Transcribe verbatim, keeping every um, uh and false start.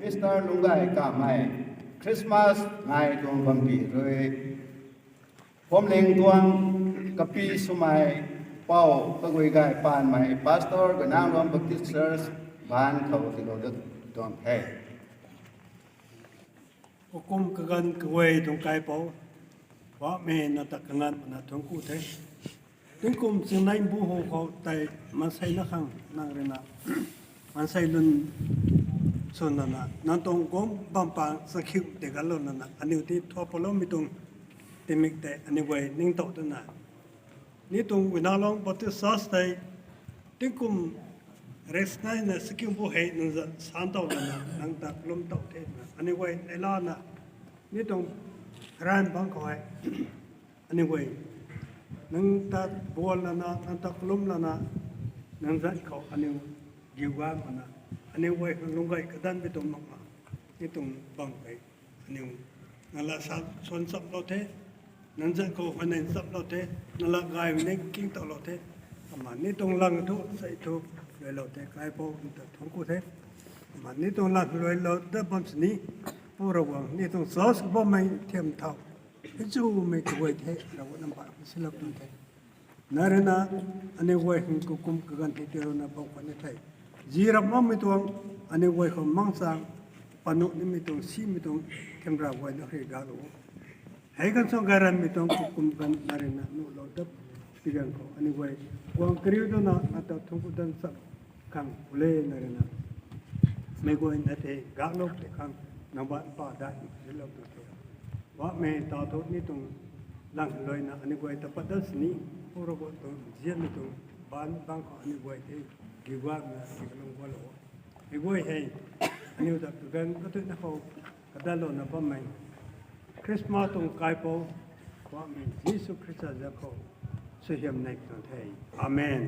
Mister Lunggai Kamei, Christmas ngai tuang bampi rui Phomling tuang kapi swmei pou kagui gay paanmei Pastor Guinangluang Baptist Church baan khou tilou dat tuang the. Kakum kaganv kaguay tuang kaipouc, Poubauhmei nang ta kanganv mana thuanc ku the. Tingkum singnei bu hu khou tei maansei na khang nang rui na maansei lun swn lana nang tuang guangc bam pang chakhiu tei ganlou lana aniu ti thua paloumei tuang tingmik tei aniu guay ningtow twna, ni tuang Guinangluang Baptist Church tei tingkum rest naina chakiu bu hei nang zat san tow lana nang ta kalum tow the twna aniu guay neilana, ni tuang ranv bangc khou hei aniu guay nang ta buan lana, nang ta kalum lana, nang zat khou aniu giu gan mana, aniu guay khang lungc gay kadanmei tuang makna, ni tuang bam hei aniu nang la sa suan chamlou the, nang zat khou huayney chamlou the, nang la gaymei ni kingtowlou the. Kumna ni tuang lang thu sei thu luailou the, kaipouc nang ta thuanc ku the. Kumna ni tuang lang luailou dat bam sini, Pu Ravguangc, ni tuang church khou bammei thiam thau hei chumei kaguay the, Ravguangc nang bak silou tuang the. Nang rui na aniu guay khang kakum kaganv hei tiilouna bam khwan ni the. Zi rap makmei tuang aniu guay khou mangchang panuh nimei tuang simei tuang thiam Ravguangc nang rui galou hei kan suang gay ranmei tuang kakum kaganv nang rui na nuhlou dat pi ganv khou aniu guay guang kariu dana nang ta thuanc ku dan chap khang pule nang rui na meic guayna tei gaklou tei khang nang baan pa dai silou tu the. Poubauhmei ta thu ni tuang lang luaina aniu guay ta pat dat sini, Pu Ravguangc tuang nzianmei tuang baan bangc khou aniu guay tei giu ganna kalung gualou. Meic guay hei aniu ta kaganv kathuina khou kadalouna bammei Christmas tuang kaipouc, Poubauhmei Jisu Khrista zat khou suaihiam nei tuang the. Amen.